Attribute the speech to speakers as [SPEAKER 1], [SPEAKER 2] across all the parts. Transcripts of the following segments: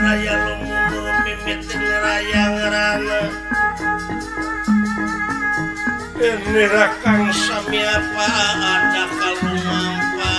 [SPEAKER 1] raya lumundur mimiti raya ngarana ini rakang sami apa ada kalumampa.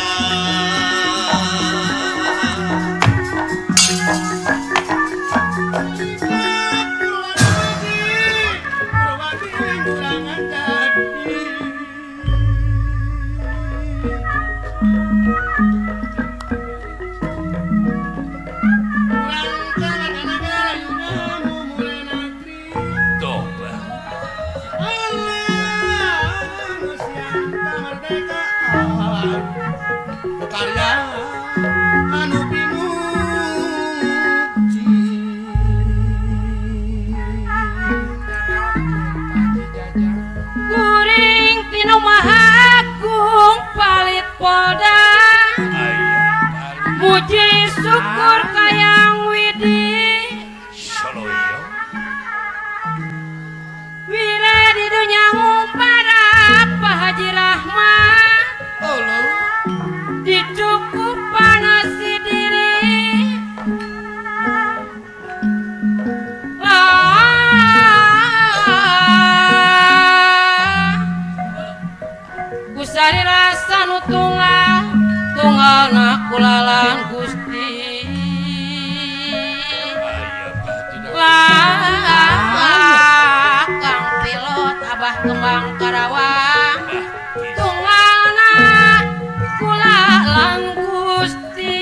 [SPEAKER 2] Puji syukur kayang Widi Wira di dunia ngumpara Pak Haji Rahmat dicukup panasi diri kusari rasa nu tunggal tunggal na kulalan Gusti lah Kang Pilot Abah Kembang Karawang tunggal na kulalan Gusti.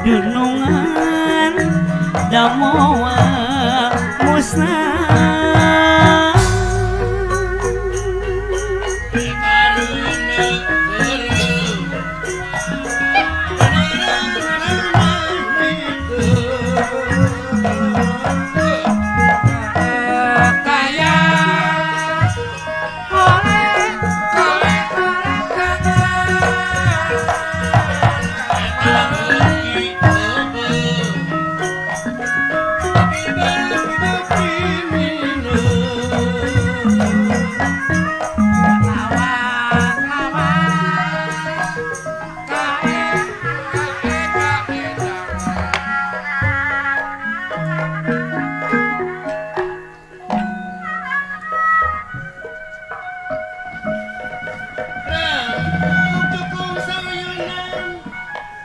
[SPEAKER 3] Dunungan damoa musnah.
[SPEAKER 1] Thank you.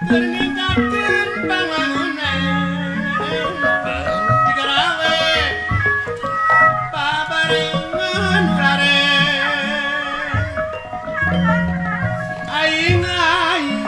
[SPEAKER 1] Keur ningkatkeun pangwangunan digarawe babarengan urare aing aing.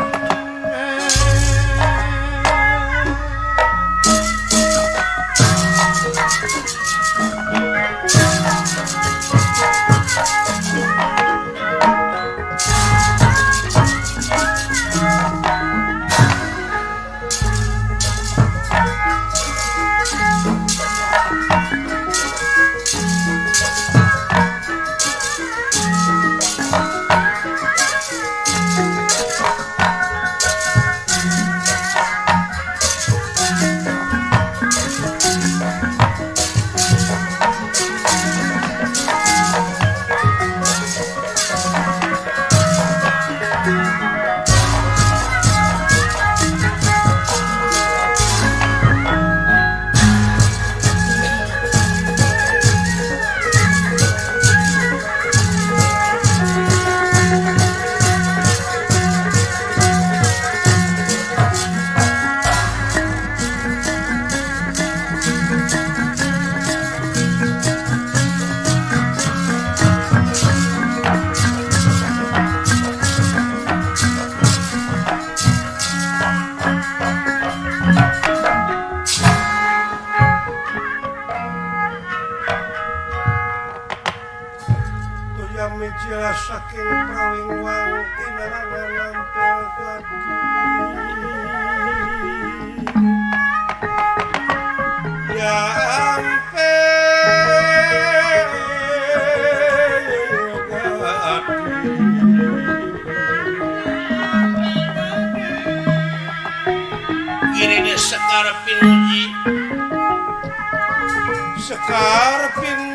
[SPEAKER 1] Saking prawingwang tinarangan nampel gadi ya ampel gadi
[SPEAKER 4] Girine Sekar Pinuji
[SPEAKER 1] Sekar Pinuji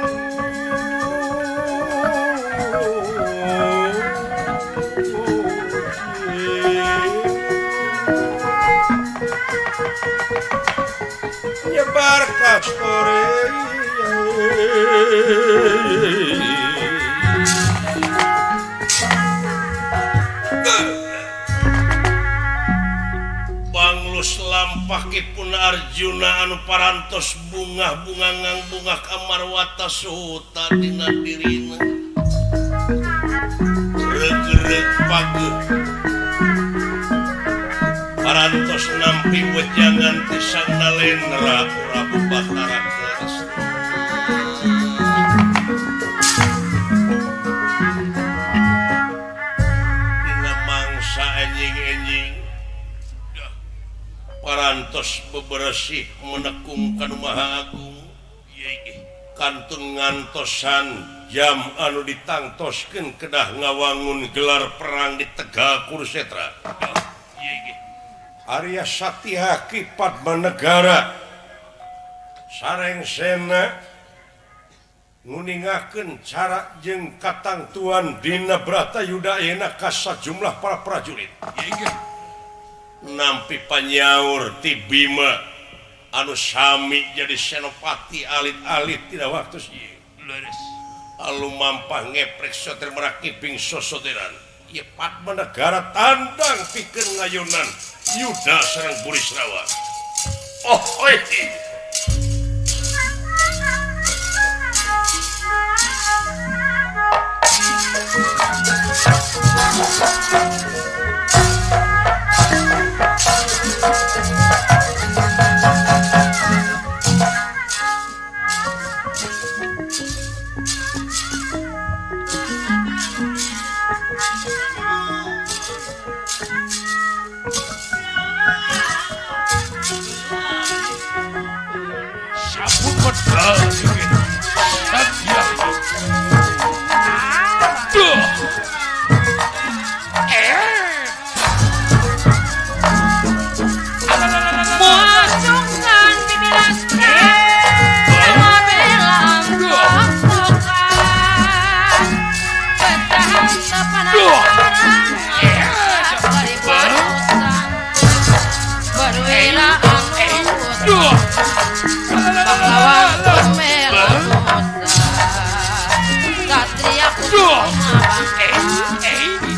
[SPEAKER 1] nyebar kastore
[SPEAKER 4] Banglus lampahipun Arjuna anu parantos bungah-bunga ngangbungah kamarwata suhuta dina dirina reug-reug pageuh parantos nampi wejangan ti Sang Nalendra Prabu Batara Kresna. Dina mangsa enjing-enjing parantos beberesih menekung ka Nu Maha Agung kantun ngantosan jam anu ditangtoskeun kedah ngawangun gelar perang di Tegal Kurusetra. Arya Satyaki Padmanegara sareng sena nguningakeun cara jeung katangtuan dina Bratayuda ayeuna ka sajumlah para prajurit. Nampi panyaur ti Bima anu sami jadi senopati alit-alit tina waktu ieu. Alu mampah ngeprek soter merak kiping sosoteran. Ieu Padmanegara tandang pikeun ngayunan Yuda sareng Burisrawa. Oh, oi.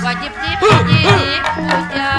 [SPEAKER 2] Wajib dipuji dipuja.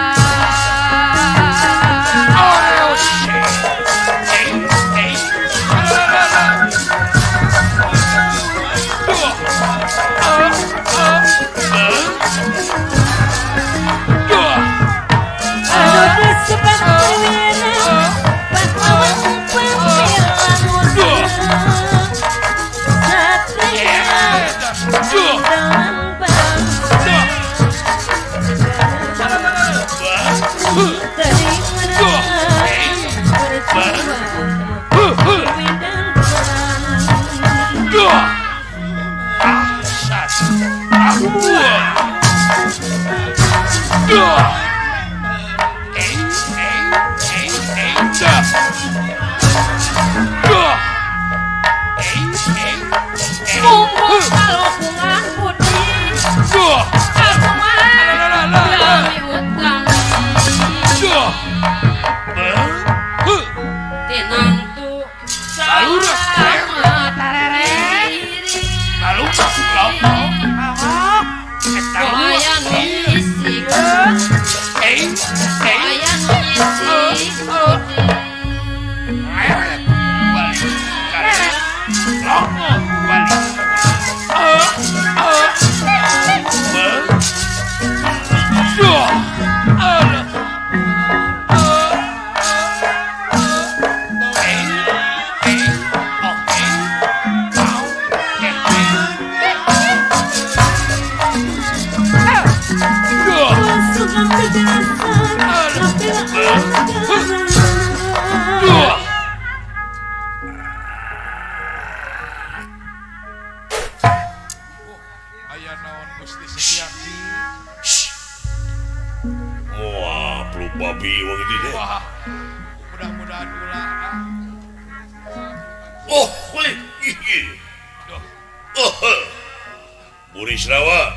[SPEAKER 4] Burisrawa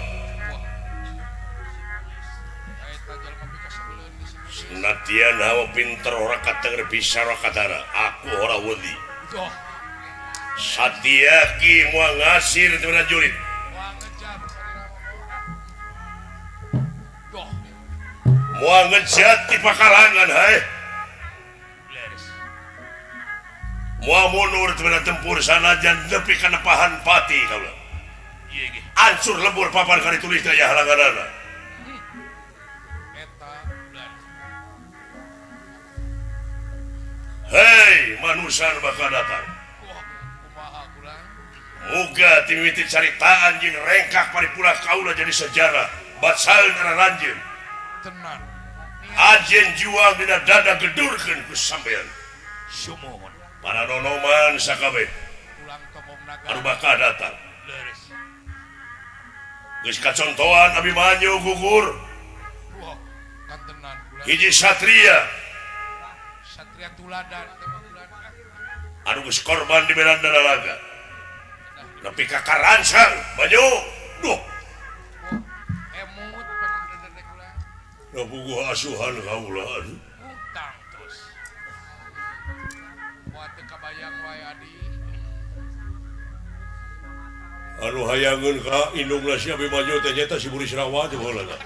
[SPEAKER 4] senadyan hawa pinter ora katenger bisa ora katara aku ora wedi. Satyaki moal ngasir teu prajurit. Moal ngejat di pakalangan hae. Moal mundur teu tempur sanajan nepi ka nepahan pati kaula. Ancur lembur papan kali tulis daya halanganana. Hei manusia bakal datang. Muga timiti caritaan jeung rengkak paripurna kaula jadi sejarah bacaeun aranjeun. Ajen juang dina dada gedurkeun ku sampean. Para nonoman sakabeh anu bakal datang. Geus kacontohan Abimanyu gugur. Hiji satria.
[SPEAKER 5] Satria tuladan
[SPEAKER 4] anu geus korban di medan lalaga. Nepi ka karancang Banyu. Duh.
[SPEAKER 5] Emut
[SPEAKER 4] Da puguh asuhan kaula aduh.
[SPEAKER 5] Utang terus. Moal teu kabayang wae adi.
[SPEAKER 4] Anu hayangeun ka indungna si Abimanyu teh nyaeta si Burisrawa teh baheula tah.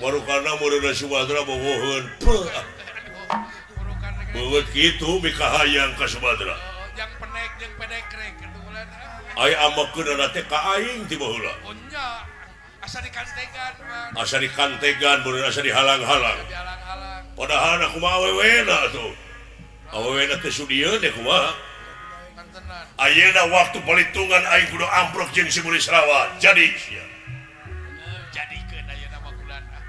[SPEAKER 4] Marukana meureunna Sumadra bogoheun. Beungeut kitu mikahayang ka Sumadra.
[SPEAKER 5] Yang penek jeung pedekrek atuh ulah.
[SPEAKER 4] Ai amekeunana teh ka aing ti baheula.
[SPEAKER 5] Oh nya, asa dikantegan mah.
[SPEAKER 4] Asa dikantegan meureun asa dihalang-halang.
[SPEAKER 5] Dihalang-halang.
[SPEAKER 4] Padahal kumaha awewena atuh. Awewena teh sudieun teh kumaha. Ayeuna waktu palitungan aing kudu amprok jeung si Burisrawa. Jadi sia.
[SPEAKER 5] Jadikeun ayeuna mah kulan ah.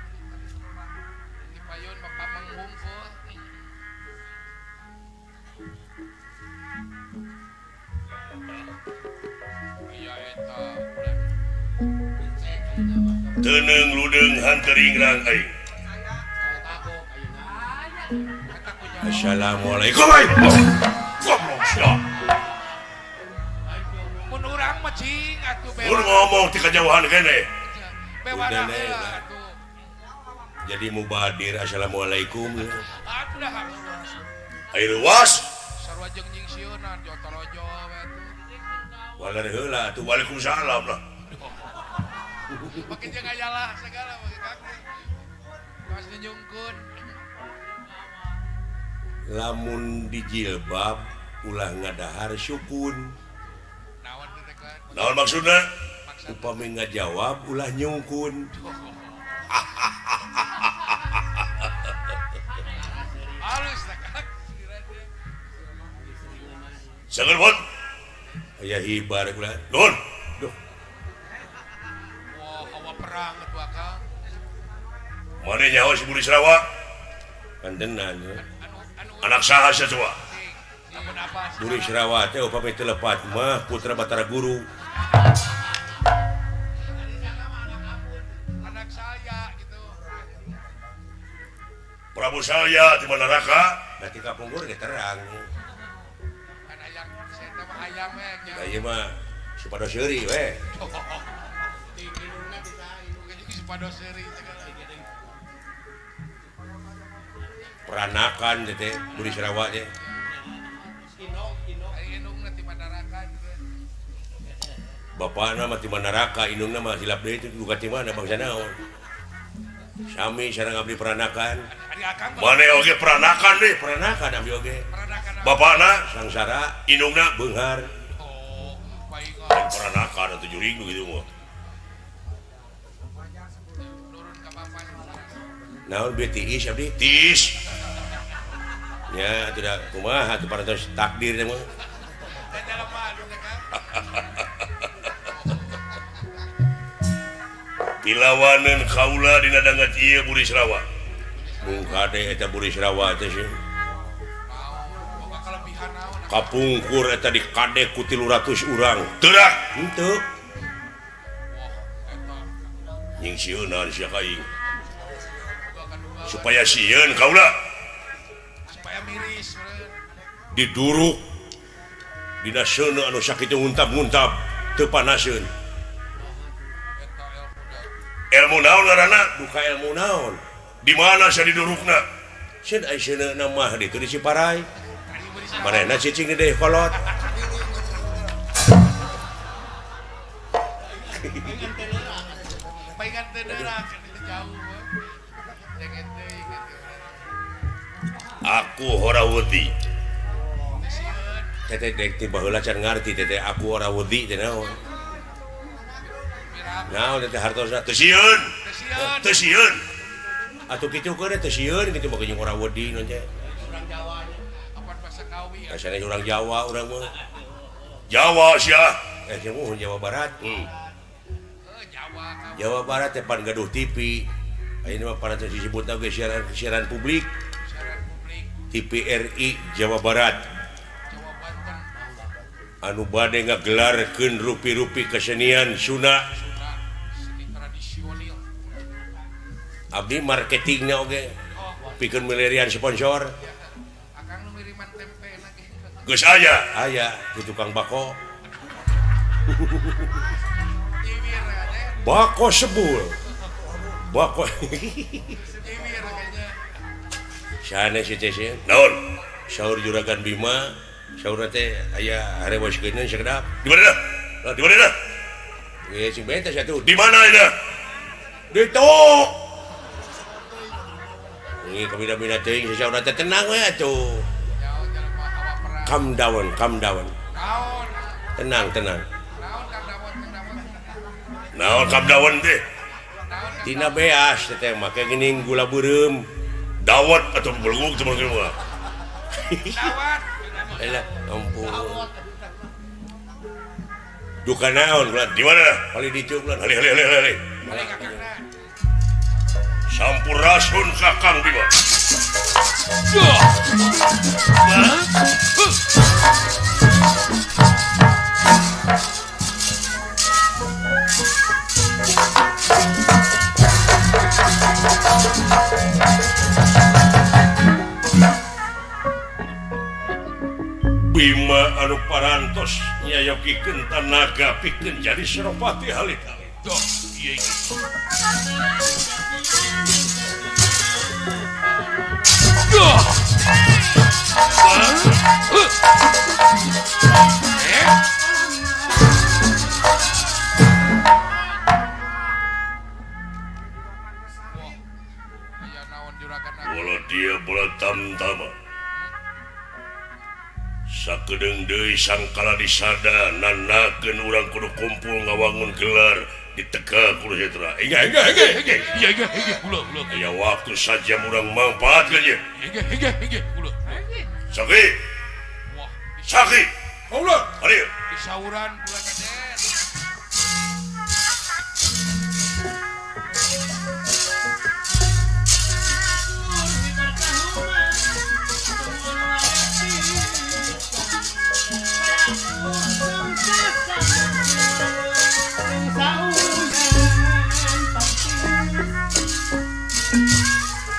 [SPEAKER 5] Di payun mah pameng hungkul. Aya eta kulan.
[SPEAKER 4] Teuneung ludeung hanteringrang aing. Assalamualaikum. Goblok sia.
[SPEAKER 5] Mun urang mah cing atuh
[SPEAKER 4] Mun ngomong ti kajauhan kene.
[SPEAKER 5] Bewana heula atuh.
[SPEAKER 4] Jadi mubadir assalamualaikum.
[SPEAKER 5] Atuh dah.
[SPEAKER 4] Air luas.
[SPEAKER 5] Sarua jeung nyingsieunan jotorojo we atuh.
[SPEAKER 4] Waler heula atuh waalaikumsalam lah.
[SPEAKER 5] Make jeung ayalah segala make kaki. Pas nyungkeun.
[SPEAKER 4] Lamun dijilbab ulah ngadahar sukun. Naon maksudna? Upami ngajawab ulah nyungkun. Sangat bon. Aya hibar kula. Nuhun. Duh.
[SPEAKER 5] Wah, hawa perang atuh akang.
[SPEAKER 4] Mane nyaho si Burisrawa? Kantenan. Anak saha sia coba? Burisrawa teh upami teu lepat mah putra Batara Guru. Prabu Salya di Manaraka berarti kapungkur ge terang.
[SPEAKER 5] Kan ayam saya mah ayam we nya.
[SPEAKER 4] Da ieu mah supados seuri we.
[SPEAKER 5] Indungna bisa indung ge supados seuri segala.
[SPEAKER 4] Peranakan teh Buri Serawa teh.
[SPEAKER 5] Indung indungna ti Manaraka.
[SPEAKER 4] Bapana mah ti Manaraka, indungna mah hilap deui itu duka ti mana bangsa naon. Sami sareng abdi peranakan. Mane oge peranakan deh, peranakan abdi oge. Bapana sangsara, indungna beunghar.
[SPEAKER 5] Oh, baik.
[SPEAKER 4] Peranakan atuh jurig gitu mah.
[SPEAKER 5] Nurun ka bapana.
[SPEAKER 4] Naon bieu tiis abdi? Tiis. Ya, tidak kumaha atuh parantos takdir teh mah. Pilawaneun kaula dina dangat ieu Buri Serawa. Mung kade eta Buri Serawa teh sih. Kapungkur eta di kade ku 300 urang. Teu henteu. Nying sieunan sia ka aing. Supaya sieun kaula.
[SPEAKER 5] Supaya miris
[SPEAKER 4] diduruk dina seuneu anu sakitu nguntap-nguntap teu panaseun. Ilmu naon ngaranna? Duka ilmu naon? Di mana sia didurukna? Sieun ai seuneuna mah ditu di Ciparai. Manehna cicing di deui kolot.
[SPEAKER 5] Paingan teu neurak jauh. Jangan teuing
[SPEAKER 4] Aku ora wedi. Teteh dek ti baheula can ngarti teteh aku ora wedi teh naon. Naon teh hartosna teu sieun. Teu sieun. Atuh kitu keur teu sieun kitu mah jeung ora wedi naon teh.
[SPEAKER 5] Urang Jawa nya. Apan basa Kawi.
[SPEAKER 4] Asana urang Jawa urang mah. Jawa sia. Jeung Jawa Barat.
[SPEAKER 5] Jawa.
[SPEAKER 4] Jawa Barat teh pan gaduh TV. Ayeuna mah parantos disebutna ge siaran publik.
[SPEAKER 5] Siaran publik.
[SPEAKER 4] TVRI Jawa Barat.
[SPEAKER 5] Jawa Banten.
[SPEAKER 4] Anu bade ngagelarkeun rupi-rupi kesenian Sunda. Abdi marketingnya oge pikeun milarian sponsor.
[SPEAKER 5] Akang nu ngiriman tempe lagi.
[SPEAKER 4] Geus aya, aya di tukang bako. Bako sebul. Bako. Sanes si teh sieun. Naon? Saur Juragan Bima, saur teh aya harewoskeun sakedap. Di mana dah? Di mana dah? Ge sing beta satu. Di mana dah? Ditu. Ini kabina-bina teuing sasaurna teh tenang we atuh. Calm down, calm down. Tenang, tenang. Naon calm down teh? Tina beas teh make geuning gula beureum. Dawet atau beluguk teh mah.
[SPEAKER 5] Dawet.
[SPEAKER 4] Elah, ampun. Duka naon ulah di mana? Kali ditu ulah. Ali ali ali ali. Sampurasun Kakang Bima. Bima anu parantos nyayogikeun tanaga pikeun jadi Senopati halit-halit.
[SPEAKER 5] Duh, ieu iki.
[SPEAKER 4] Bola dia bola tamtama. Sakedeung deui sangkala disada nanakeun urang kudu kumpul ngawangun gelar di Tegal Kurusetra. Enggak enggak enggak enggak.
[SPEAKER 5] Iya enggak enggak kula kula.
[SPEAKER 4] Aya waktu saja urang manfaatkeun ye.
[SPEAKER 5] Enggak enggak enggak kula.
[SPEAKER 4] Saki.
[SPEAKER 5] Wah,
[SPEAKER 4] Saki. Kaula. Ari.
[SPEAKER 5] Disauran kula kaden.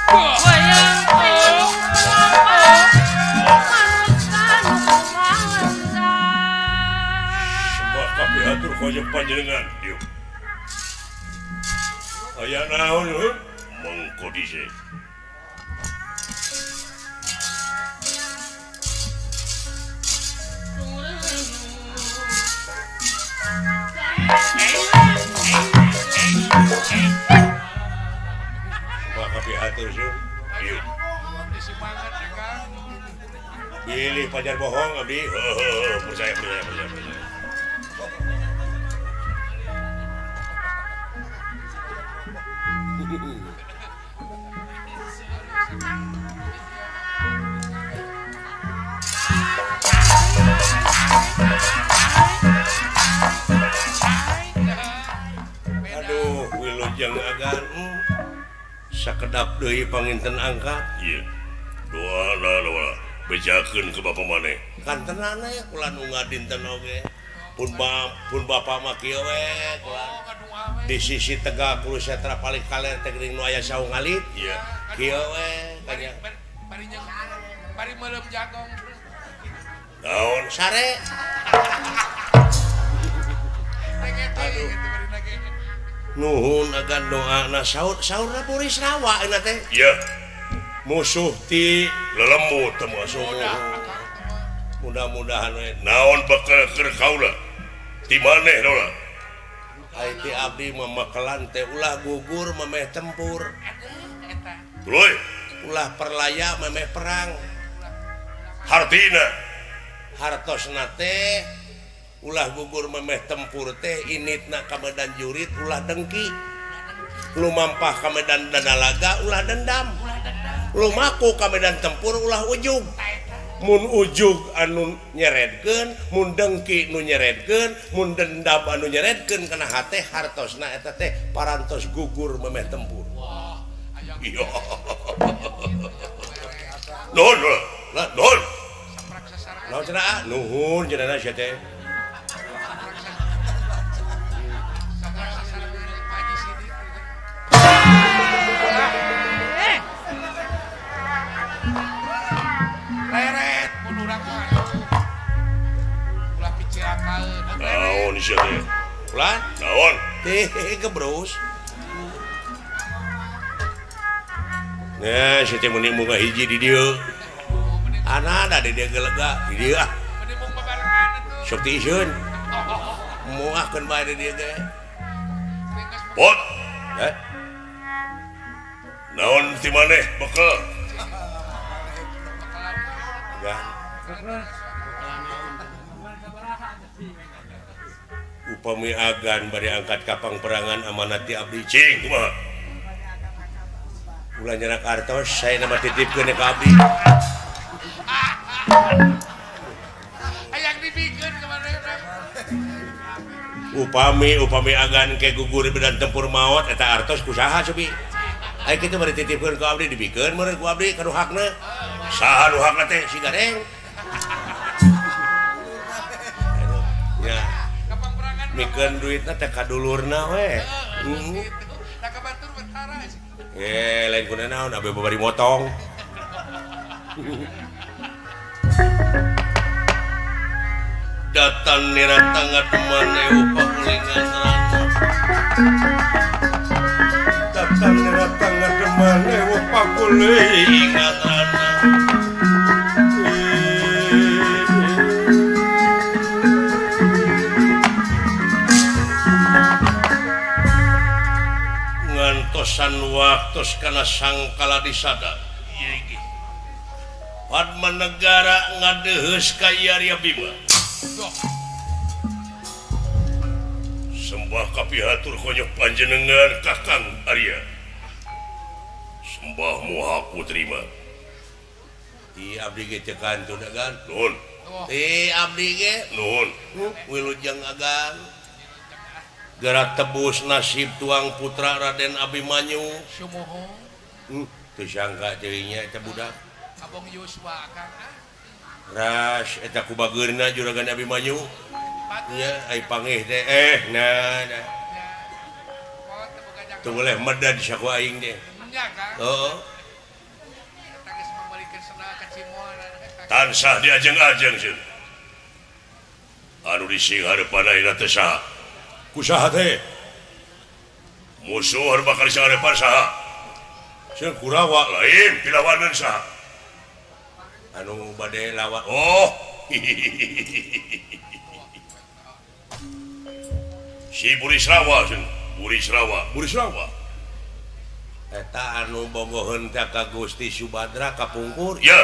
[SPEAKER 2] Wayang
[SPEAKER 4] konyok panjenengan diuk aya naon heuh mengko dhisik Pilih pajar bohong abdi. Percaya percaya percaya percaya. Aduh, wilujeng agan sakedap deui panginten angkat. Ieu. Doana doa. Bejakeun ke bapa maneh. Kan tenan we kula nu ngadinten oge. Pun bapa mah kieu we kula. Di sisi tegak Kurusetra paling kaler teh geuning nu aya saung alit. Ieu. Kieu we tanya.
[SPEAKER 5] Bari bari meuleum jagong.
[SPEAKER 4] Naon sare? Aduh. Nuhun agan doana saur saurna Burisrawa euna teh. Ieu. Musuh ti lelembut teu musuh. Mudah-mudahan we naon bakal keur kaula. Ti maneh naon? Ai ti abdi mah makelan teh ulah gugur memeh tempur. Tuluy ulah perlaya memeh perang. Hartina hartosna teh ulah gugur memeh tempur teh initna ka medan jurit ulah dengki. Lumampah ka medan danalaga ulah dendam. Lumaku ka medan tempur ulah ujug. Mun ujug anu nyeredkeun, mun dengki nu nyeredkeun, mun dendam anu nyeredkeun kana hate hartosna eta teh parantos gugur memeh tempur.
[SPEAKER 5] Wah, aya.
[SPEAKER 4] Nuhun, nuhun. Naon cenah? Nuhun cenah sia teh. Naon sia teh? Ulah naon? Teh gebrus. Nah, sia teh meuni munga hiji di dieu. Anana di dieu gelega, di dieu ah.
[SPEAKER 5] Meuni mung babarengan atuh.
[SPEAKER 4] Sok tiiseun. Moahkeun bae di dieu ge. Pot. Heh. Naon ti maneh bekel? Enggak. Upami agan bari angkat kapang perangan amanat ti abdi cing kumaha ulah nyerak artos saya nama titipkeun ka abdi
[SPEAKER 5] hayang dibikeun ka manehna
[SPEAKER 4] upami upami agan ke gugur medan tempur maot eta artos ku saha cobi aya kitu bari titipkeun ka abdi dibikeun meureun ku abdi ka nu hakna saha nu hakna teh si Gareng ya mikeun duitna teh ka dulurna we. Heeh.
[SPEAKER 5] Da ka batur betara.
[SPEAKER 4] Eh, lain kuna naon abe bari motong. Datan niratang ngademan pakulingan rana. Datan niratang ngademan pakulingan rana. Ngantosan waktos kana sangkala disadar. Padma Negara ngadeheus ka Arya Bima. Sembah kapihatur konyok panjenengan Kakang Arya. Sembah muha ku terima. Ti abdi ge teu kantun agan. Nuhun. Ti abdi ge nuhun. Wilujeng agan. Gerak tebus nasib tuang putra Raden Abimanyu.
[SPEAKER 5] Sumuhun.
[SPEAKER 4] Teu sangka teuingnya eta budak.
[SPEAKER 5] Abong Yuswa akang ah.
[SPEAKER 4] Ras eta ku bageurna juragan Abimanyu. Nya ai pangih teh nah nah. Teu boleh medad saku aing teh.
[SPEAKER 5] Nya Kang.
[SPEAKER 4] Heeh.
[SPEAKER 5] Eta geus mambalikeun sendal ka Cimol.
[SPEAKER 4] Tansah diajeng-ajeng sieun. Anu dising hareupan ayeuna teh saha? Ku saha teh? Musuh anu bakal disangarepan saha? Sieun Kurawa lain pilawaneun saha? Anu bade lawan. Oh. Si Burisrawa sieun. Burisrawa, Burisrawa. Eta anu bogoheun teh ka Gusti Subadra kapungkur. Ya.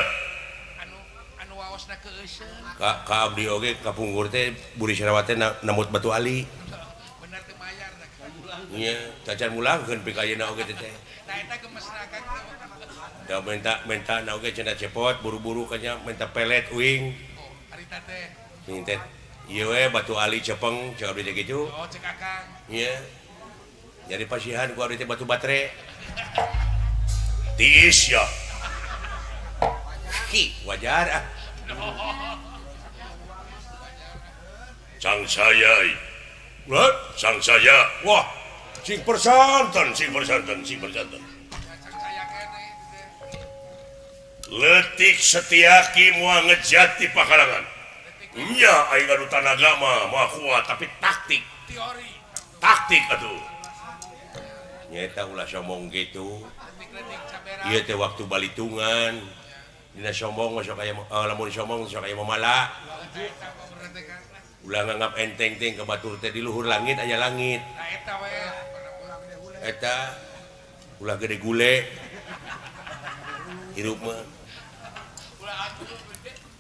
[SPEAKER 5] Anu waosna keueuseun.
[SPEAKER 4] Ka abdi oge kapungkur teh Burisrawa teh namut batu ali.
[SPEAKER 5] Bener teu mayar teh.
[SPEAKER 4] Nya, cacan mulangkeun pika ayeuna oge teh.
[SPEAKER 5] Tah eta gemesna Kang.
[SPEAKER 4] Da minta na oge cenah cepot buru-buru kanya minta pelet uing.
[SPEAKER 5] Oh, harita teh.
[SPEAKER 4] Sing teh ieu we batu ali cepeng cek abdi teh kitu.
[SPEAKER 5] Oh, cek Akang.
[SPEAKER 4] Nya. Jadi pasihan ku abdi teh batu batere. Tiis ya. Ki, wajar ah. Sang saya. Wah, sang saya. Wah, sing persanten, sing persanten, sing persanten. Letik Setiaki moal ngejati pakalangan. Nya aing anu tanaga mah moal kuat tapi taktik.
[SPEAKER 5] Teori.
[SPEAKER 4] Taktik atuh. Nyeta ulah sombong gitu. Ieu teh waktu balitungan. Dina sombong sok aya lamun sombong sok aya mamala. Ulah nganggap enteng teh ka batur teh di luhur langit aya langit. Eta ulah gede gule. Hirup mah.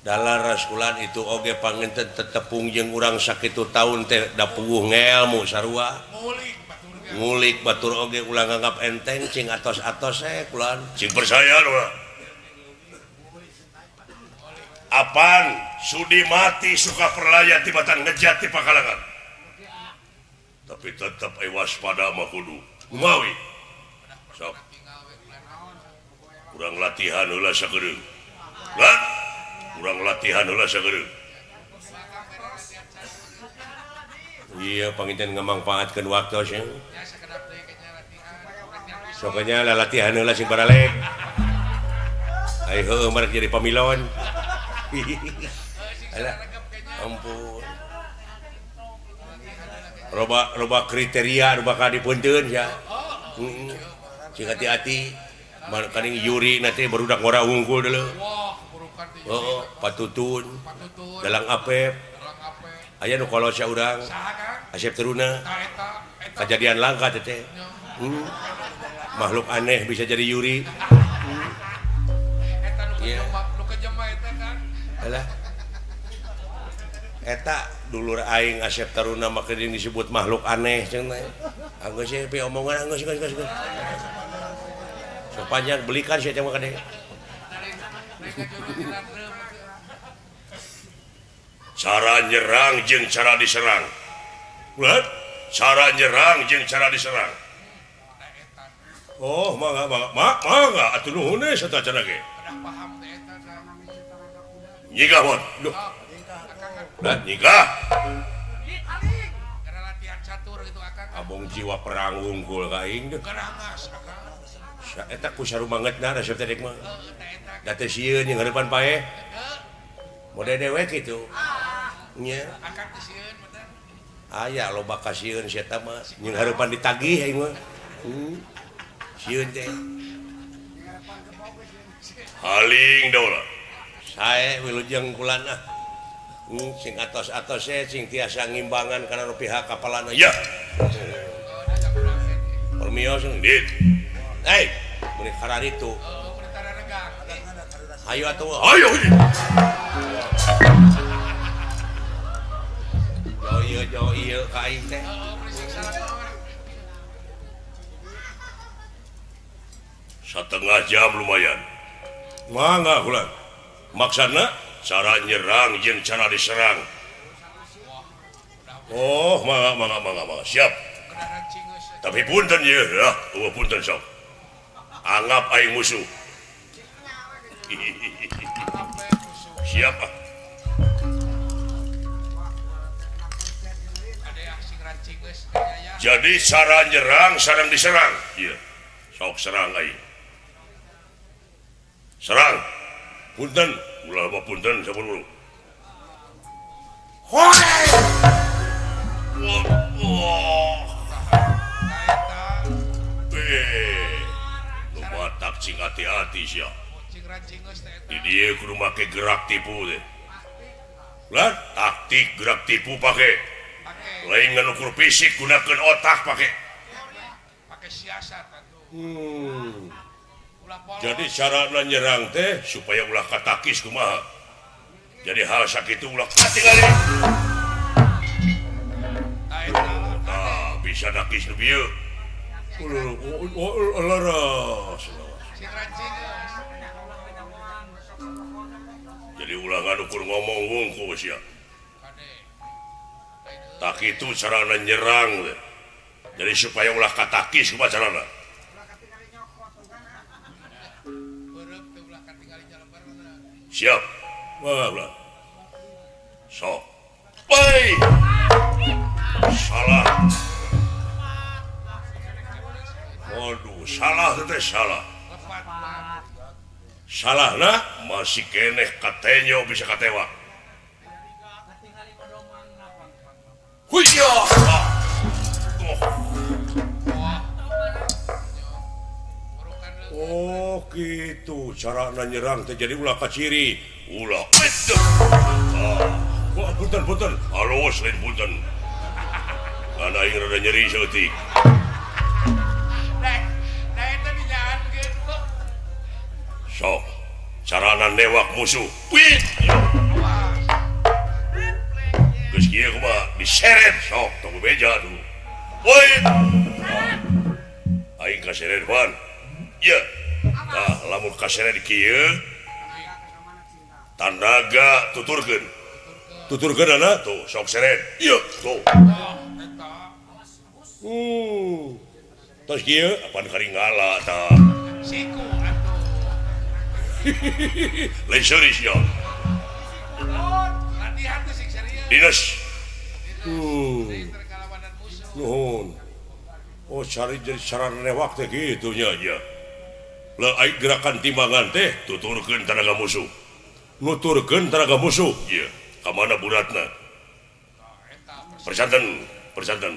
[SPEAKER 4] Dalar raskulan itu oge pangenten tetepung jeung urang sakitu taun teh da puguh ngelmu sarua. Ngulik batur oge ulah nganggap enteng cing atos-atos kulan cing percaya doa. Apan sudi mati suka perlaya tibatan ngejat ti pakalangan. Tapi tetep ai waspada mah kudu. Kumawi. Sok. Kurang latihan heula sakedeung. Lah, kurang latihan heula sakedeung. Iya, panginten ngamangpaatkeun waktu sih. Sokanya latihan heula sing baralek. Ai heueuh marek jadi pamilon. Alah, ampun. Loba kriteria nu bakal dipunteun ya. Heeh. Sing hati-hati. Kaning Yuri nanti barudak ngora unggul dulu. Oh, Patutun. Dalang Apep. Aya nu kolot sia urang. Asep Teruna. Kejadian langka teh. Makhluk aneh bisa jadi Yuri.
[SPEAKER 5] Eta nu kejema eta kan.
[SPEAKER 4] Alah. Eta dulur aing Asep Taruna mah keun disebut makhluk aneh cenah. Anggeus we pi omongan anggeus geus geus. Sepanjang belikan sia teh mah kade. Cara nyerang jeung cara diserang. Ulah, cara nyerang jeung cara diserang. Oh, mangga mangga mangga atuh nuhun we sateuacan ge. Nyigah mon. Duh. Lah nyigah.
[SPEAKER 5] Karena latihan catur gitu akang.
[SPEAKER 4] Abong jiwa perang wungkul ka aing deuh.
[SPEAKER 5] Gerangas akang.
[SPEAKER 4] Eta ku sarumangetna resep teh mah. Da teh sieun jeung harapan paeh. Mode dewek kitu. Nya.
[SPEAKER 5] Akang teh sieun bener.
[SPEAKER 4] Aya loba kasieun sia eta mah jeung harapan ditagih aing mah. Sieun teh. Haling daula. Sae wilujeng kulan ah. Sing atos-atos sing tiasa ngimbangan kana nu pihak kapalana. Ya. Permios dit. Hei, mun kararitu. Ayo atuh. Ayo. Jauh ieu ka aing teh. Setengah jam lumayan. Mangga kulan. Maksana cara nyerang jeung cara diserang. Oh, mangga mangga mangga mangga. Siap. Tapi punten ye, ya, eueuh punten sok. Anggap aing musuh. Siap ah. Jadi cara nyerang sareng diserang. Iya. Sok serang aing. Serang. Punten, ulah mah punten sampun. Wah. Cing hati-hati sia. Di dieu kudu make gerak tipu teh. Lah, taktik gerak tipu pake. Lain ngan ukur fisik gunakeun otak pake.
[SPEAKER 5] Pake siasat atuh.
[SPEAKER 4] Jadi carana nyerang teh supaya ulah katakis kumaha. Jadi hal sakitu ulah katingali. Tah, bisa nakis nu bieu. Leres. Jadi ulah ngan ukur ngomong wungkul sia. Tak itu carana nyerang teh. Jadi supaya ulah katakis kumaha carana. Siap. Wah, ulah. Sok. Woi. Salah. Waduh, salah teh salah. Salahna masih keneh katenyo bisa katewak. Huya. Oh, gitu carana nyerang teh jadi ulah kaciri, ulah. Wah, punten-punten. Halus lain punten. Karena aing rada nyeri saeutik. Sok, carana newak musuh. Wih. Geus kieu kumaha diseret sok tong beja tuh. Woi. Aing kaseret pan. Ieu. Tah lamun kaseret kieu tanaga tuturkeun. Tuturkeun ana tuh sok seret. Ieu tuh. Tos kieu apan karingala tah.
[SPEAKER 5] Siku atuh.
[SPEAKER 4] Lain serius ya.
[SPEAKER 5] Latihan teh sing serius.
[SPEAKER 4] Dinas. Nuhun. Oh, cari jadi cara newak teh kitu nya nya. Lah ai gerakan timbangan teh tuturkeun tanaga musuh. Nuturkeun tanaga musuh. Ieu, ka mana buratna? Persanten, persanten.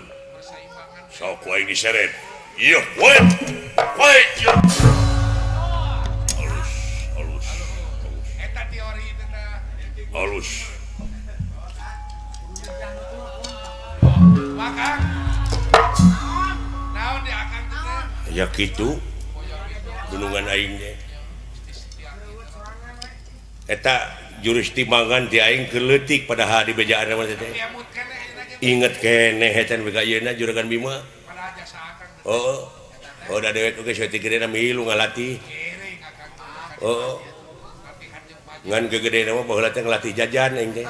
[SPEAKER 4] Sok ku aing diseret. Ieu, woi. Woi. Halus, halus.
[SPEAKER 5] Eta teori teh.
[SPEAKER 4] Halus.
[SPEAKER 5] Akang. Naon di akang teh?
[SPEAKER 4] Ya kitu. Gunungan aing teh. Eta jurus timbangan ti aing keur leutik padahal di bejaan mah teh. Inget keneh eta bega ayeuna juragan Bima. Oh, oh da dewek oge saeutik gedena milu ngalatih. Oh. Ngan gegedena mah baheula teh ngalatih jajan aing teh.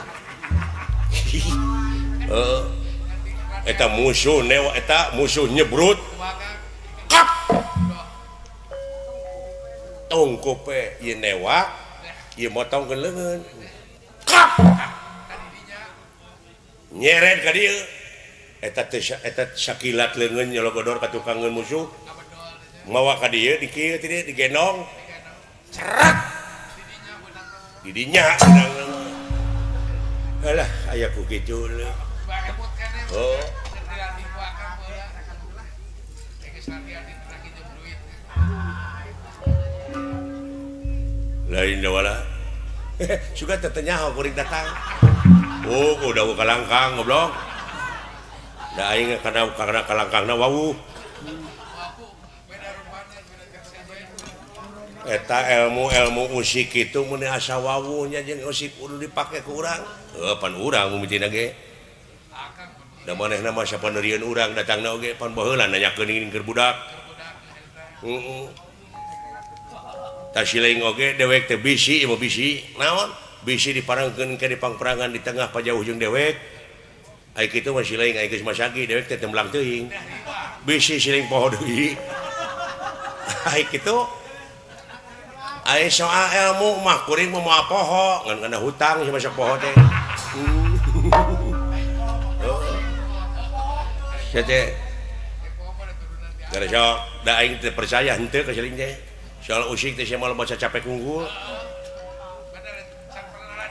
[SPEAKER 4] Heeh. Eta musuh newa eta musuh nyebrut. Kap. Tongkop we ieu newak, ieu motongkeun leungeun. Kap. Nyeret ka dieu. Eta teh eta sakilat leungeun nyologodor ka tukangeun musuh. Mawa ka dieu di kieu teh digendong. Cerak. Di dinya Alah aya ku kitu leuh. Oh. Lain dawala. Suka teh nyaho kuring datang. Oh, udah kalangkang goblok. Da aing kana kalangkangna wawuh. Eta ilmu-ilmu usik kitu mun asa wawuhnya jeung usik kudu dipake ku urang. Heuh pan urang mimitina ge. Da manehna mah sapaneurieun urang datangna oge pan baheula nanyakeun ingin keur budak. Heeh. Tasiling oge dewek teh bisi ieu bisi. Naon? Bisi diparangkeun ke di pangperangan di tengah pajauh jeung dewek. Ai kitu mah siling ai geus masagi dewek teh tembelang teuing. Bisi siling poho deui. Ai kitu ai soal ilmu mah kuring mah moal poho ngan kana hutang si masuk poho teh. Sia teh gara sok da aing teh percaya henteu ka siling teh. Soal usik teh sia moal baca capek unggul.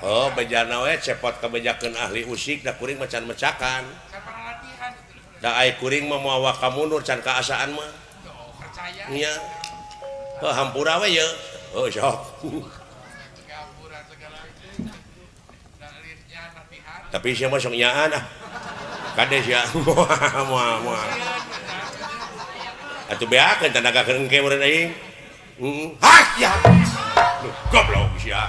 [SPEAKER 4] Oh, bejana we cepot kabejakeun ahli usik da kuring mah can mecakan. Da ai kuring mah moal waka mundur can kaasaan mah. Nya. Heuh hampura we ye. Heuh sok. Tapi sia mah sok nyaan ah. Kade sia moal moal moal. Atuh beakeun tanaga keur engke meureun aing. Heeh. Hak ya. Duh, goblok sia.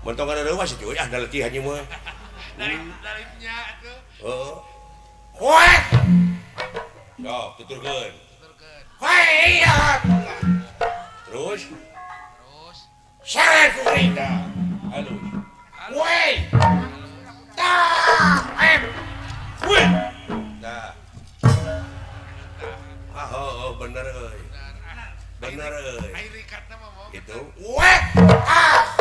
[SPEAKER 4] Mentong kada reuwas cuy ah da letihan ieu mah.
[SPEAKER 5] Dari-darinya atuh.
[SPEAKER 4] Heeh. Koe. Sok tuturkeun.
[SPEAKER 5] Tuturkeun.
[SPEAKER 4] Koe iya. Terus
[SPEAKER 5] terus
[SPEAKER 4] seret ku kuring dah. Halus. Woi. Tah, em. Woi. Tah. Ah, oh, bener euy. Bener euy.
[SPEAKER 5] Ai rikatna mah mau.
[SPEAKER 4] Gitu. Wek. Ah.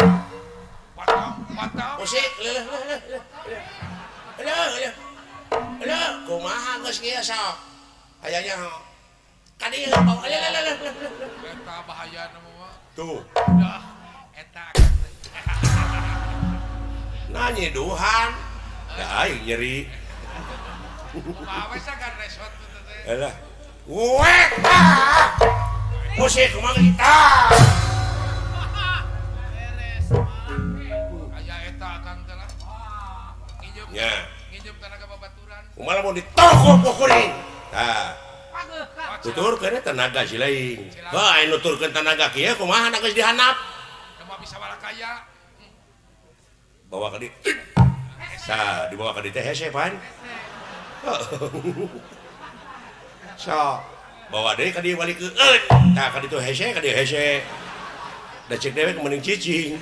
[SPEAKER 5] Potong, potong.
[SPEAKER 4] Musik leuh leuh leuh leuh. Leuh leuh. Leuh, kumaha geus kieu sok. Hayangnya ka dieu bawa leuh leuh leuh leuh.
[SPEAKER 5] Eta bahayana mah.
[SPEAKER 4] Tuh.
[SPEAKER 5] Dah, eta.
[SPEAKER 4] Nanya duhan. Da aing nyeri.
[SPEAKER 5] Kumaha we sagan resot teh.
[SPEAKER 4] Alah. Wek. Ah. Musik kumaha kita.
[SPEAKER 5] Beres. Aya eta Akang teh lah. Nginjem.
[SPEAKER 4] Nya.
[SPEAKER 5] Nginjem tanaga babaturan.
[SPEAKER 4] Kumaha lamun ditokok ku kuring. Tah. Tuturkeun tenaga si lain. Heuh aya nuturkeun tenaga kieu kumaha geus dihandap.
[SPEAKER 5] Kumaha bisa balakaya.
[SPEAKER 4] Bawa ka dieu. Tah, dibawa ka dieu teh hese pan. Sok, bawa deui ka dieu balik keun. Tah ka ditu hese ka dieu hese. Da cek dewek mending cicing.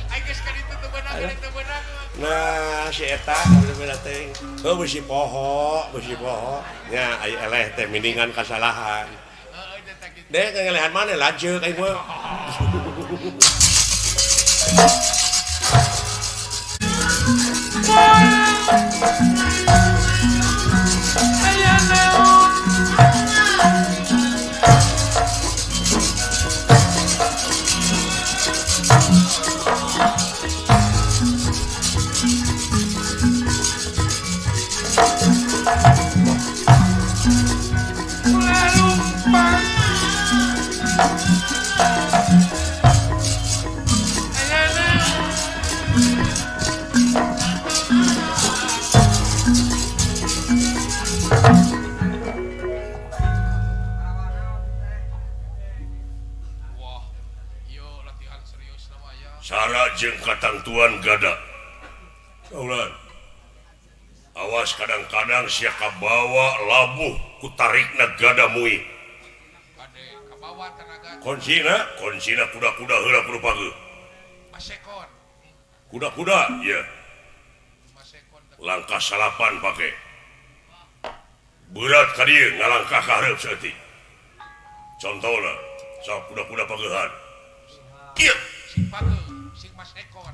[SPEAKER 5] Ai geus ka ditu teu beunang, ka ditu beunang.
[SPEAKER 4] Nah, si eta bener-bener teh. Heuh bisi poho, bisi poho. Nya ai eleh teh mendingan kasalahan.
[SPEAKER 5] Heeh, teh kitu.
[SPEAKER 4] Deh ngelehan maneh lanceuk aing mah. Jeung katangtuan gada. Kaulan. Awas kadang-kadang sia kabawa labuh ku tarikna gada mui.
[SPEAKER 5] Kade kabawa tenaga.
[SPEAKER 4] Kuncina, kuncina kuda-kuda heula kudu pageuh.
[SPEAKER 5] Masekon.
[SPEAKER 4] Kuda-kuda, ieu.
[SPEAKER 5] Masekon.
[SPEAKER 4] Langkah salapan pake. Berat ka dieu ngalangkah ka hareup saeutik. Contohna, sok kuda-kuda pageuhan. Ieu
[SPEAKER 5] sing pageuh. Sing Mas Ekon.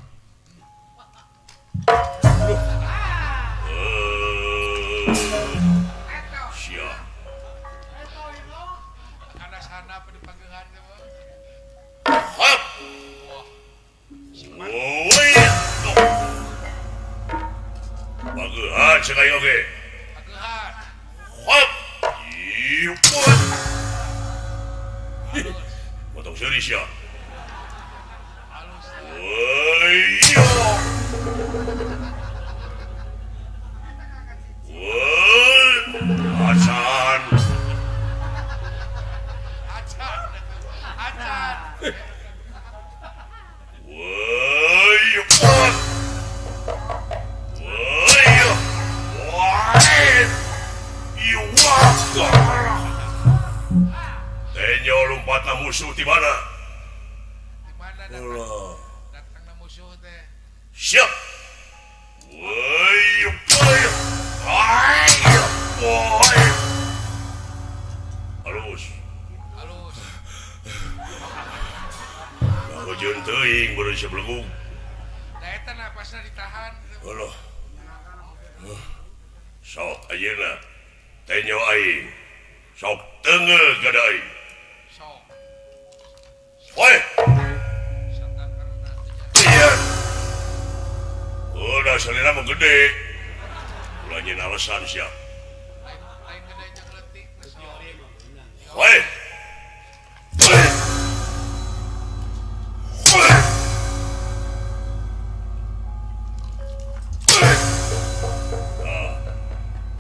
[SPEAKER 4] Sia.
[SPEAKER 5] Kana sana pada pageuhan teh mah.
[SPEAKER 4] Hop.
[SPEAKER 5] Wah. Sing
[SPEAKER 4] Woi. Pageuhan sekali oge.
[SPEAKER 5] Pageuhan.
[SPEAKER 4] Hop. Ieu. Potong seuri sia. Acan.
[SPEAKER 5] Acan. Acan.
[SPEAKER 4] Woi. Woi. Woi. Tenyo lompatna musuh di mana?
[SPEAKER 5] Di mana
[SPEAKER 4] Allah.
[SPEAKER 5] Datangna musuh teh.
[SPEAKER 4] Siap. Woi. Woi. Woi. Halus.
[SPEAKER 5] Halus.
[SPEAKER 4] Hujan teuing baru sebelum.
[SPEAKER 5] Da eta napasna ditahan.
[SPEAKER 4] Allah. Sok ayeuna tenyo aing. Sok teunggeul gada aing.
[SPEAKER 5] Sok.
[SPEAKER 4] Woi.
[SPEAKER 5] Satang karena
[SPEAKER 4] Iya. Udah selera mah gede. Ulah nyeun alasan sia.
[SPEAKER 5] Lain gede jeung
[SPEAKER 4] Woi.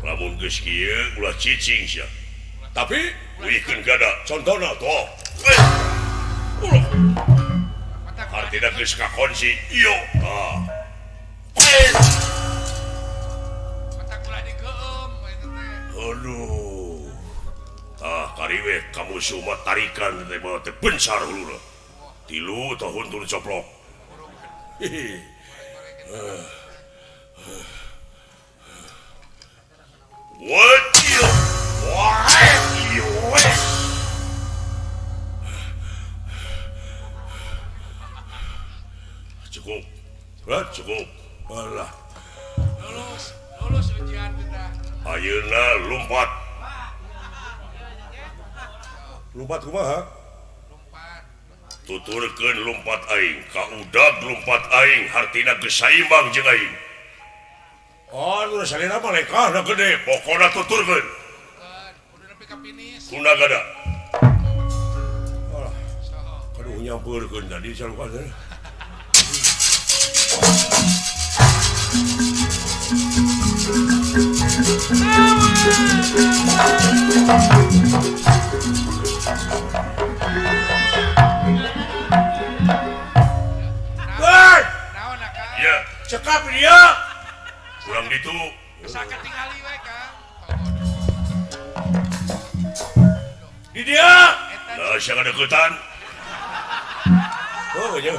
[SPEAKER 4] Lamun geus kieu ulah cicing sia. Tapi wikeun gada contona toh. Ulah. Artina geus kakunci. Iyo. Tah.
[SPEAKER 5] Matak ulah digeum eta teh.
[SPEAKER 4] Aduh. Tah kariwe ka musuh mah tarikan teh mah teh bencar huluna. 3 tahun turun coplok. Hehe. What you? What you? Cukup. Cukup. Alah.
[SPEAKER 5] Lulus, lulus ujian kita.
[SPEAKER 4] Ayeuna lompat. Lompat kumaha?
[SPEAKER 5] Lompat.
[SPEAKER 4] Tuturkeun lompat aing, ka udag lompat aing, hartina geus saimbang jeung aing. Oh, nu salina mah lekahna gede, pokona tuturkeun.
[SPEAKER 5] Kudu nepi ka finish.
[SPEAKER 4] Kuna gada. Alah. Aduh nyampeurkeun tadi salukan teh. Woi!
[SPEAKER 5] Naon akang?
[SPEAKER 4] Ya, cekap dia. Kurang ditu.
[SPEAKER 5] Bisa ketingali we, Kang.
[SPEAKER 4] Di dia. Lah sia kadeuketan. Oh, nya.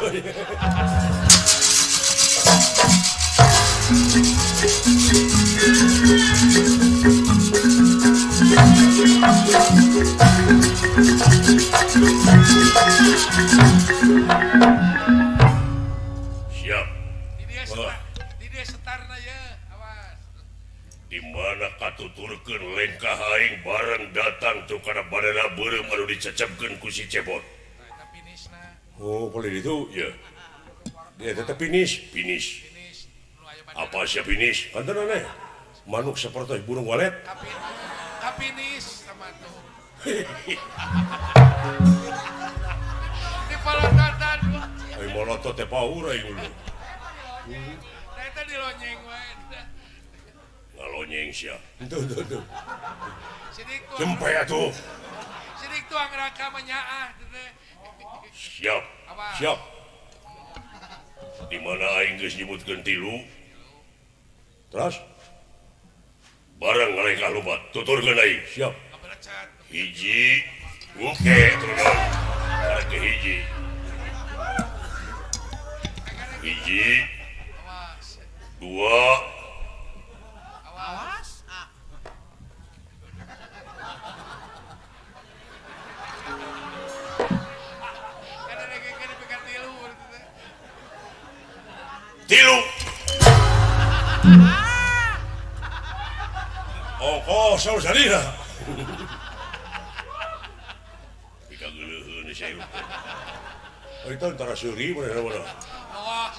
[SPEAKER 4] Siap.
[SPEAKER 5] Di dia setarna ya, awas.
[SPEAKER 4] Di mana katuturkeun lengkah aing bareng datang tuh kana badana beureum anu dicecepkeun ku si Cepot.
[SPEAKER 5] Tah eta finishna.
[SPEAKER 4] Oh, boleh itu ya. Dia tetap finish, finish.
[SPEAKER 5] Finish. Nu aya badana.
[SPEAKER 4] Apa siap finish? Kanten aneh. Manuk seperti burung walet.
[SPEAKER 5] Ka finish sama tuh. Di palototan.
[SPEAKER 4] Ai molotot teh paur aing dulu.
[SPEAKER 5] Nah eta dilonyeng wae.
[SPEAKER 4] Ngalonyeng sia. Tuh tuh tuh.
[SPEAKER 5] Sidik tuh.
[SPEAKER 4] Jempe atuh.
[SPEAKER 5] Sidik tuang raka menyaah teh.
[SPEAKER 4] Siap. Siap. Di mana aing geus nyebutkeun 3. Terus bareng ngalengkah lompat tuturkeun aing. Siap. Hiji. Oke, terus. Karek ke hiji. Hiji. Dua.
[SPEAKER 5] Awas.
[SPEAKER 4] Tilu. Oh, oh, saur salira. Pikageuleuheun saya. Eta antara seuri mana-mana.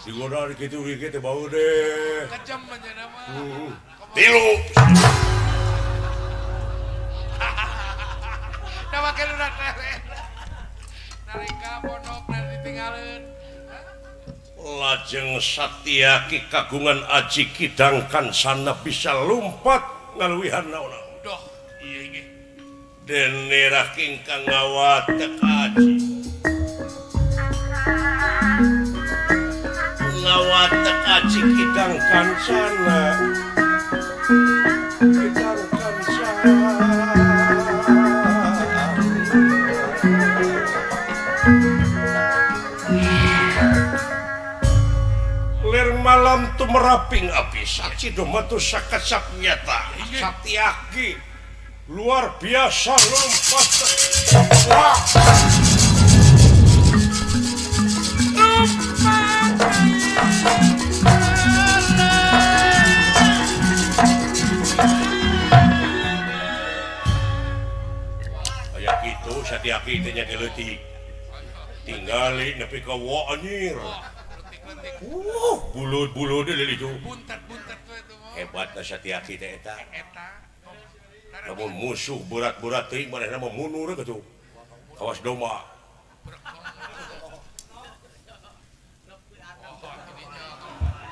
[SPEAKER 4] Digoda kitu kitu teh bau deh.
[SPEAKER 5] Kejam manjana mah.
[SPEAKER 4] Tilu.
[SPEAKER 5] Da make lunak nareka pondok dan ditinggalin.
[SPEAKER 4] Lajeng Satyaki kagungan aji kidang kansana bisa lumpat ngaluwihan naon-naon.
[SPEAKER 5] Doh, ieu ge.
[SPEAKER 4] Dene raki ingkang ngawatek aji. Ngawatek aji kidang kansana. Kidang kansana. Lir malam tumeraping api saksi domatu sakecap nyata Satyaki luar biasa lompat. Wah. Kayak gitu Satyaki teh nya leutik. Tinggali nepi ka wa anjir. Bulut-bulut itu.
[SPEAKER 5] Buntet-buntet tuh itu.
[SPEAKER 4] Hebatna Satyaki teh eta.
[SPEAKER 5] Eta.
[SPEAKER 4] Lamun musuh berat-berat teuing manehna mah mundur kitu. Kawas domba.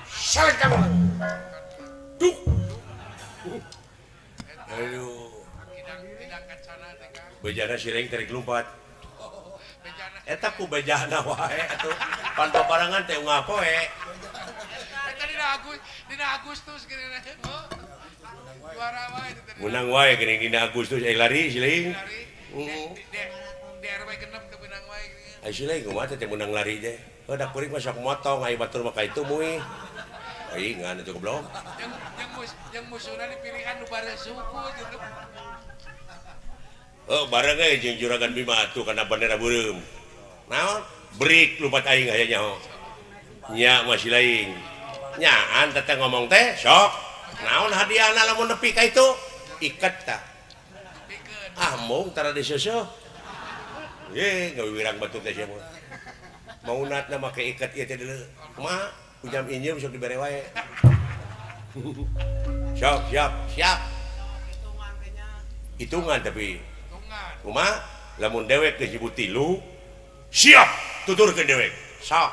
[SPEAKER 4] Salah kamu. Duk. Aduh. Bejana siring tarik lompat. Eta ku bejana wae atuh. Pan babarengan teh unggal poe.
[SPEAKER 5] Eta dina Agustus geuning. Juara wae teh.
[SPEAKER 4] Menang wae geuning dina Agustus eh lari siling. Heeh.
[SPEAKER 5] Di RW genep teu menang wae geuning.
[SPEAKER 4] Ai siling kumaha teh menang lari teh. Heuh da kuring mah sok motong ai batur mah ka itu mui. Aing ngan itu goblok.
[SPEAKER 5] Jeung musuhna dipilihan nu bareng suku gitu.
[SPEAKER 4] Oh, bareng ge jeung Juragan Bima atuh kana bendera beureum. Naon? Break lumpat aing aya nyaho. Nya masih lain. Nyaan teteh ngomong teh sok. Naon hadiahna lamun nepi ka itu? Iket tah. Ah mung tara diseuseut. Ye, ngawirang batur teh sia mah. Maunatna make iket ieu teh deuleu. Kumaha? Ujam injem sok dibere wae. Sok, siap, siap. Hitungan tapi. Kumaha? Lamun dewek geus nyebut tilu, siap tuturkeun dewek. Sok.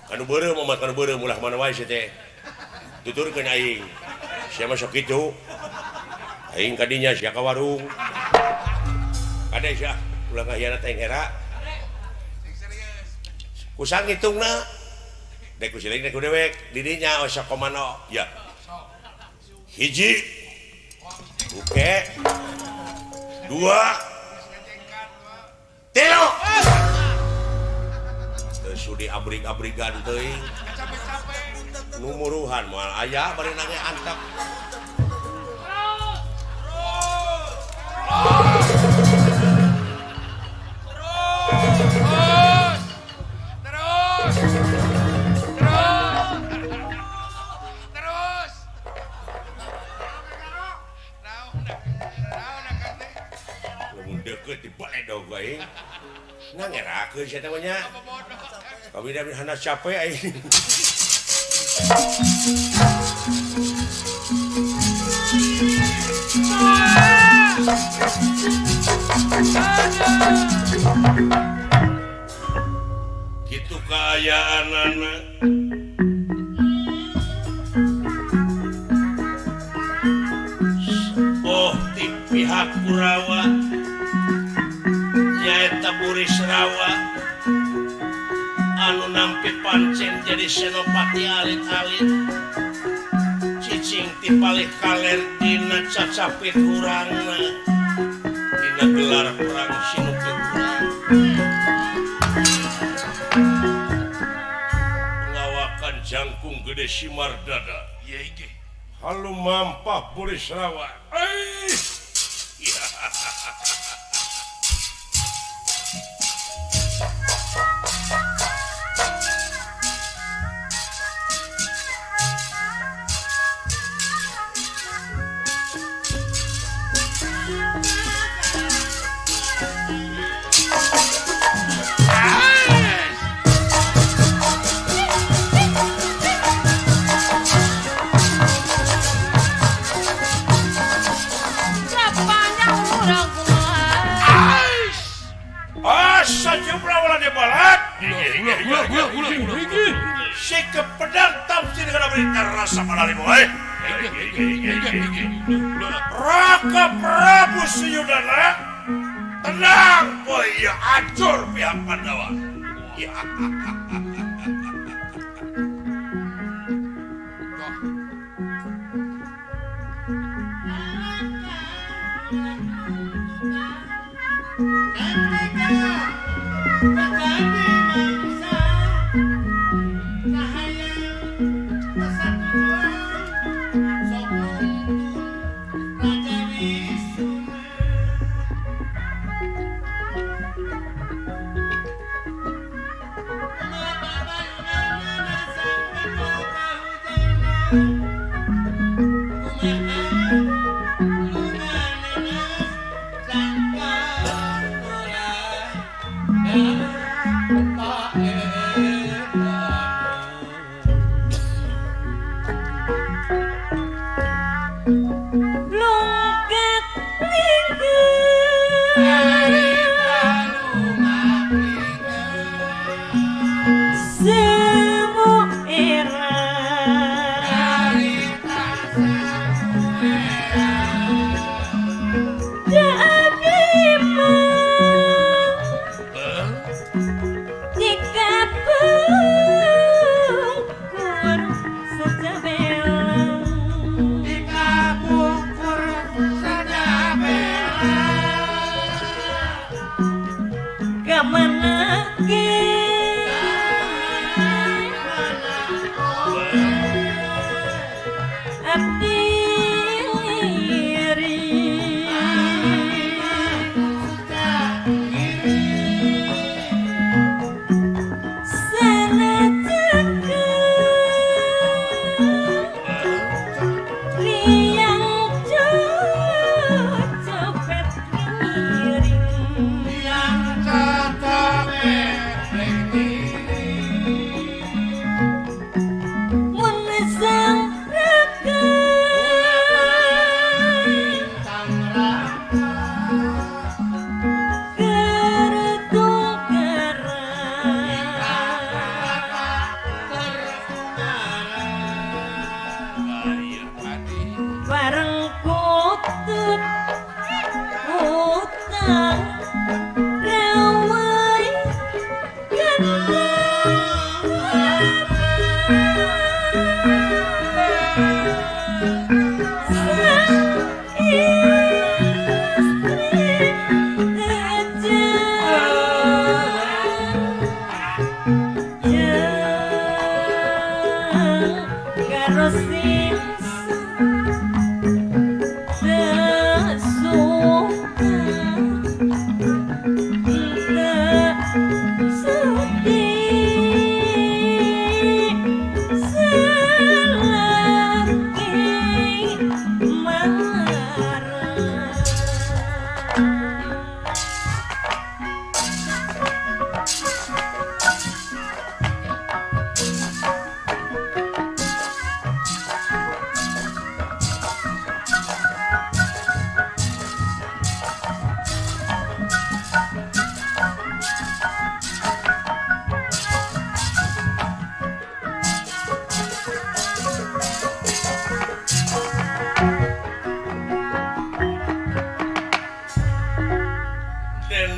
[SPEAKER 4] Kanu beureum mah kanu beureum ulah mana wae sia teh. Tuturkeun aing. Sia mah sok kitu. Aing ka dinya sia ka warung. Kade sia ulah ngahianat aing era. Kusang hitungna. Dek ku siling dek ku dewek di dinya osok komano. Ya. Hiji. Oke. Dua. Tilu. Teu sudi abrig-abrigan teuing. Numuruhan moal aya bari nange antep.
[SPEAKER 5] Terus.
[SPEAKER 4] Lamun deukeut dibaledog aing. Nah ngerakeun sia teh mah nya. Kabina hana capek aing. Kitu kaayaanana. Oh ti pihak Kurawa nyaeta Burisrawa anu nampi pancen jadi senopati alit-alit cicing ti palih kaler dina cacapit hurangna dina gelar perang Sinupit hurang pengawakan jangkung gede simar dada halu mampah Burisrawa. Raka Prabu Suyudana tenang boy, ya hancur pihak Pandawa. Ya.
[SPEAKER 3] diri sanajan liang copet ngiring
[SPEAKER 5] Yang cocopet
[SPEAKER 3] mun sang raka kertukaran bareng kutub utang rawai sang istri yang karo sing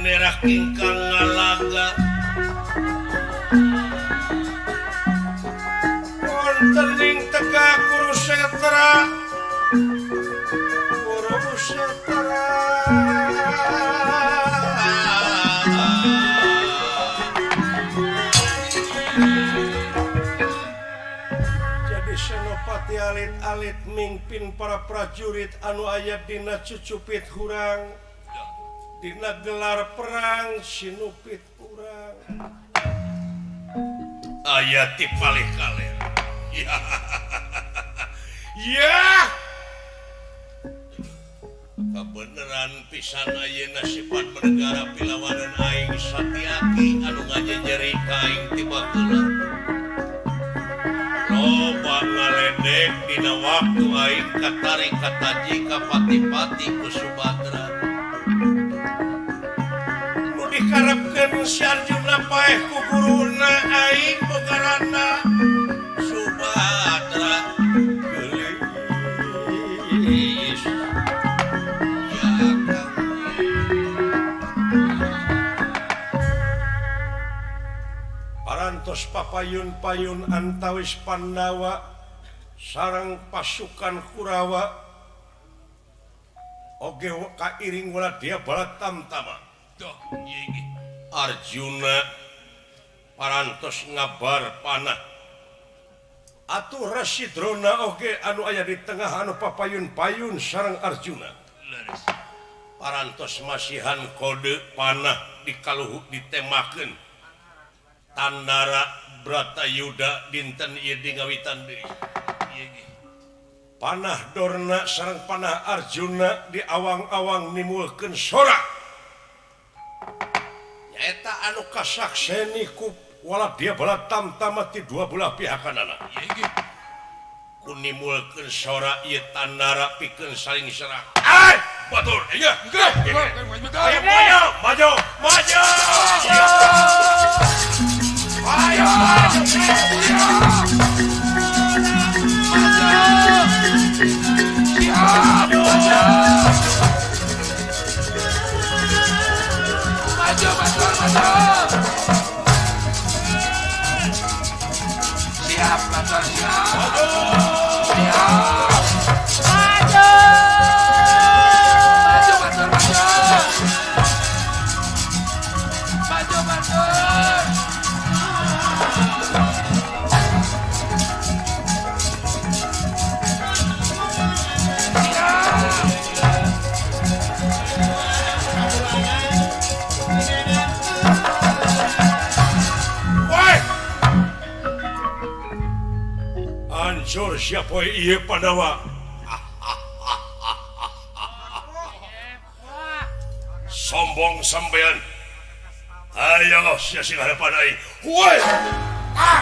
[SPEAKER 4] Nerak ingkang ngalaga wonten ing tegak Kurusetra Kurusetra jadi Senopati alit-alit mingpin para prajurit anu aya dina cucupit hurang dina gelar perang sinupit urang aya ti palih kaler ya ya kabeneran pisan ayeuna sifat bernegara pilawanan aing Satyaki anu ngajejeri ka aing ti baheula loba ngaledek dina waktu aing katarik kataji ka pati-pati ku Subadra dikarepkeun si Arjuna paeh ku guruna aing bogarana Subadra geulis ya Kang parantos papayun-payun antawis Pandawa sareng pasukan Kurawa oge kairing waladya Balatamtama. Arjuna parantos ngabar panah atuh Resi Drona oge anu aya di tengah anu papayun-payun sareng Arjuna parantos masihan kode panah dikaluhuk ditemakeun tandara Bratayuda dinten ieu di ngawitan deui. Panah Dorna sareng panah Arjuna di awang-awang nimulkeun sorak nyaeta anu kasakseni ku waladya Balatamtama ti dua belah pihakanana. Ku nimulkeun sora ieu tandara pikeun saling serang. Ai, batur, iya, ayo maju, maju, maju. Ayo, maju.
[SPEAKER 5] Siap, maju. Maju, maju, maju. Siap, maju, siap. Siap. Maju. Maju, maju, maju. Maju, maju.
[SPEAKER 4] Hancur siapa ieu Pandawa. Sombong sampean. Ayo sia sing harapan aing. Woi. Ah.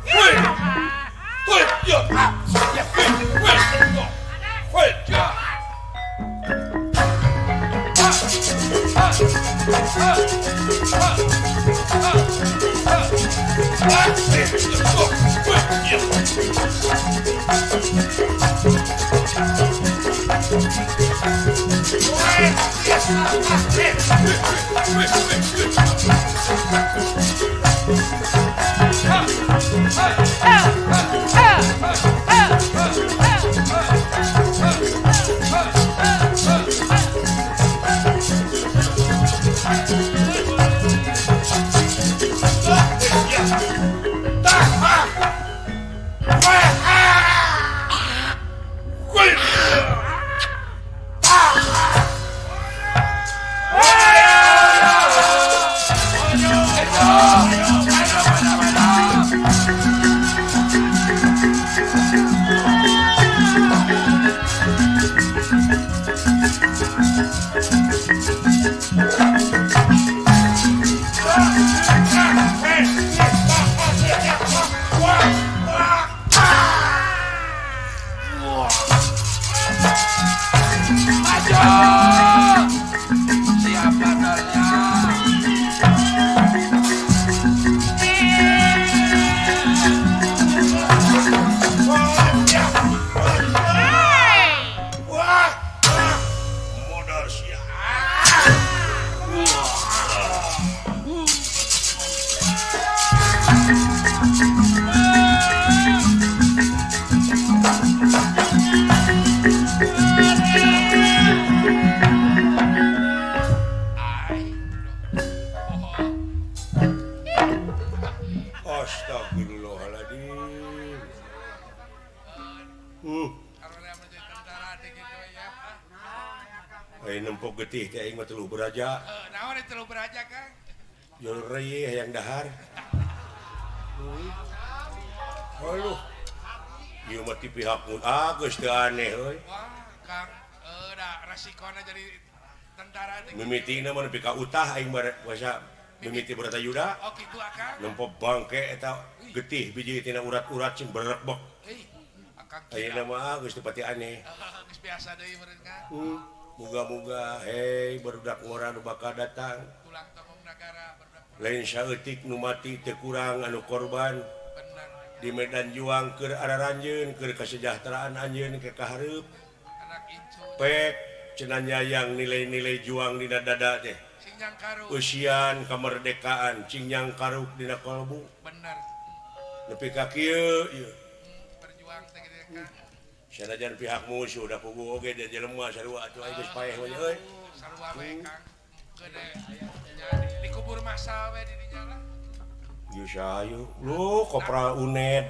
[SPEAKER 4] Woi. Woi, ya. Ya. Woi. Woi, ya. Astagfirullahaladzim. Ayo nempok getih teh aing mah telu beraja.
[SPEAKER 5] Naon telu beraja, Kang?
[SPEAKER 4] Jol reyeh hayang dahar. Aduh. Ieu mah ti pihak mun geus teu aneh euy.
[SPEAKER 5] Wah, Kang, da resikona jadi tentara teh.
[SPEAKER 4] Mimitina mah nepi ka utah aing basa mimiti Bratayuda.
[SPEAKER 5] Oh kitu akang.
[SPEAKER 4] Nempo bangke eta getih biji tina urat-urat sing berekbek.
[SPEAKER 5] Akang.
[SPEAKER 4] Ayeuna mah geus teu pati aneh.
[SPEAKER 5] Geus biasa deui meureun Kang.
[SPEAKER 4] Muga-muga hei barudak ngora nu bakal datang.
[SPEAKER 5] Tulang tongong nagara barudak.
[SPEAKER 4] Lain saeutik nu mati teu kurang anu korban.
[SPEAKER 5] Bener.
[SPEAKER 4] Di medan juang keur araranjeun keur kasejahteraan anjeun ke kahareup.
[SPEAKER 5] Anak incu.
[SPEAKER 4] Pek cenah nyayang nilai-nilai juang dina dada teh. Usian kemerdekaan cingyang karuk dina kolbu.
[SPEAKER 5] Bener.
[SPEAKER 4] Nepi ka kieu ieu.
[SPEAKER 5] Berjuang teh kitu Kang.
[SPEAKER 4] Sanajan pihak musuh da puguh oge da jelema sarua atuh aing geus paeh we euy.
[SPEAKER 5] Sarua we Kang. Gede dikubur massal we di dinya lah.
[SPEAKER 4] Ieu sayu. Lu kopral UNED.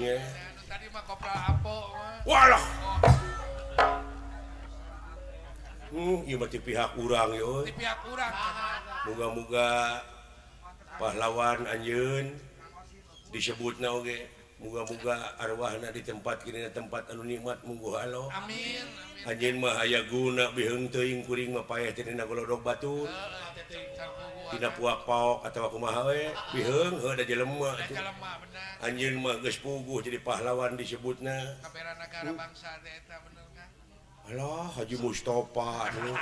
[SPEAKER 4] Nya.
[SPEAKER 5] Tadi mah kopral Apo mah.
[SPEAKER 4] Walah. Ieu mah ti pihak urang ieu.
[SPEAKER 5] Ti pihak urang.
[SPEAKER 4] Muga-muga pahlawan anjeun disebutna oge. Muga-muga arwahna di tempat kini tempat anu nikmat mungguh Allah.
[SPEAKER 5] Amin.
[SPEAKER 4] Anjeun mah aya guna biheung teuing kuring mah paeh teh dina golodog batur. Dina puak paok atawa kumaha we biheung heuh da jelema atuh. Anjeun mah geus puguh jadi pahlawan disebutna.
[SPEAKER 5] Kabera nagara bangsa teh eta bener kan.
[SPEAKER 4] Alah Haji Mustafa anu.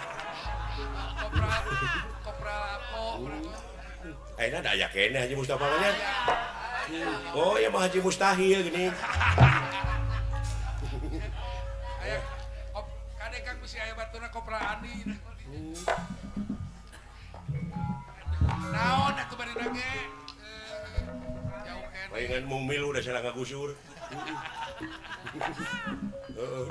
[SPEAKER 5] Kopral Apo.
[SPEAKER 4] Ayeuna da aya keneh Haji Mustafa mah nya. Oh ya mah Haji Mustahil gini.
[SPEAKER 5] Aya kade Kang bisi aya batuna kopral Andi. Naon atuh bari ge? Jauh keneh.
[SPEAKER 4] Palingan mung milu da salah ngagusur. Heeh.